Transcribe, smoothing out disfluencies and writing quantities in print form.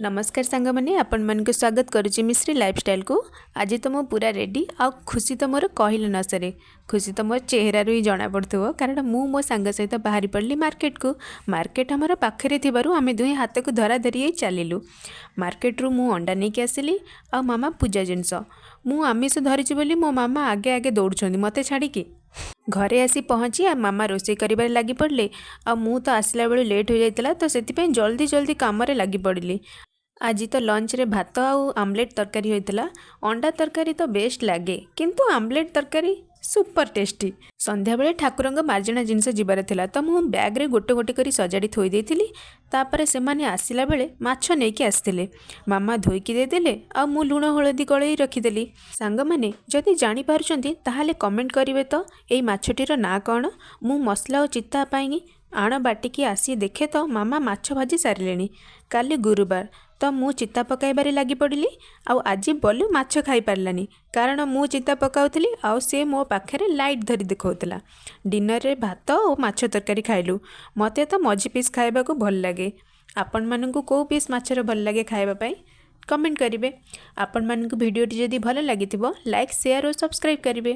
ନମସ୍କାର ସାଙ୍ଗମାନେ, ଆପଣମାନଙ୍କୁ ସ୍ୱାଗତ କରୁଛି ମିଶ୍ରି ଲାଇଫଷ୍ଟାଇଲକୁ। ଆଜି ତ ମୁଁ ପୁରା ରେଡ଼ି ଆଉ ଖୁସି ତ ମୋର କହିଲେ ନ ସରେ। ଖୁସି ତ ମୋ ଚେହେରାରୁ ହିଁ ଜଣାପଡ଼ୁଥିବ, କାରଣ ମୁଁ ମୋ ସାଙ୍ଗ ସହିତ ବାହାରି ପଡ଼ିଲି ମାର୍କେଟକୁ। ମାର୍କେଟ ଆମର ପାଖରେ ଥିବାରୁ ଆମେ ଦୁହେଁ ହାତକୁ ଧରାଧରି ହେଇ ଚାଲିଲୁ। ମାର୍କେଟରୁ ମୁଁ ଅଣ୍ଡା ନେଇକି ଆସିଲି ଆଉ ମାମା ପୂଜା ଜିନିଷ। ମୁଁ ଆମିଷ ଧରିଛି ବୋଲି ମୋ ମାମା ଆଗେ ଆଗେ ଦୌଡ଼ୁଛନ୍ତି ମୋତେ ଛାଡ଼ିକି। ଘରେ ଆସି ପହଞ୍ଚି ଆଉ ମାମା ରୋଷେଇ କରିବାରେ ଲାଗି ପଡ଼ିଲେ। ଆଉ ମୁଁ ତ ଆସିଲା ବେଳୁ ଲେଟ୍ ହୋଇଯାଇଥିଲା, ତ ସେଥିପାଇଁ ଜଲ୍ଦି ଜଲ୍ଦି କାମରେ ଲାଗି ପଡ଼ିଲି। ଆଜି ତ ଲଞ୍ଚରେ ଭାତ ଆଉ ଆମଲେଟ୍ ତରକାରୀ ହୋଇଥିଲା। ଅଣ୍ଡା ତରକାରୀ ତ ବେଷ୍ଟ ଲାଗେ, କିନ୍ତୁ ଆମଲେଟ୍ ତରକାରୀ ସୁପର ଟେଷ୍ଟି। ସନ୍ଧ୍ୟାବେଳେ ଠାକୁରଙ୍କ ମାର୍ଜଣା ଜିନିଷ ଯିବାର ଥିଲା, ତ ମୁଁ ବ୍ୟାଗ୍ରେ ଗୋଟେ ଗୋଟେ କରି ସଜାଡ଼ି ଥୋଇ ଦେଇଥିଲି। ତାପରେ ସେମାନେ ଆସିଲା ବେଳେ ମାଛ ନେଇକି ଆସିଥିଲେ। ମାମା ଧୋଇକି ଦେଇଦେଲେ ଆଉ ମୁଁ ଲୁଣ ହଳଦୀ ଗୋଳେଇ ରଖିଦେଲି। ସାଙ୍ଗମାନେ ଯଦି ଜାଣିପାରୁଛନ୍ତି, ତାହେଲେ କମେଣ୍ଟ କରିବେ ତ ଏଇ ମାଛଟିର ନାଁ କ'ଣ। ମୁଁ ମସଲା ଓ ଚିତା ପାଇଁ ଆଣ ବାଟିକି ଆସି ଦେଖେ ତ ମାମା ମାଛ ଭାଜି ସାରିଲେଣି। କାଲି ଗୁରୁବାର, ତ ମୁଁ ଚିତା ପକାଇବାରେ ଲାଗି ପଡ଼ିଲି। ଆଉ ଆଜି ବଲୁ ମାଛ ଖାଇପାରିଲାନି, କାରଣ ମୁଁ ଚିତା ପକାଉଥିଲି ଆଉ ସେ ମୋ ପାଖରେ ଲାଇଟ୍ ଧରି ଦେଖାଉଥିଲା। ଡିନରରେ ଭାତ ଓ ମାଛ ତରକାରୀ ଖାଇଲୁ। ମୋତେ ତ ମଝି ପିସ୍ ଖାଇବାକୁ ଭଲ ଲାଗେ। ଆପଣମାନଙ୍କୁ କେଉଁ ପିସ୍ ମାଛର ଭଲ ଲାଗେ ଖାଇବା ପାଇଁ, କମେଣ୍ଟ କରିବେ। ଆପଣମାନଙ୍କୁ ଭିଡ଼ିଓଟି ଯଦି ଭଲ ଲାଗିଥିବ, ଲାଇକ୍, ସେୟାର ଓ ସବସ୍କ୍ରାଇବ୍ କରିବେ।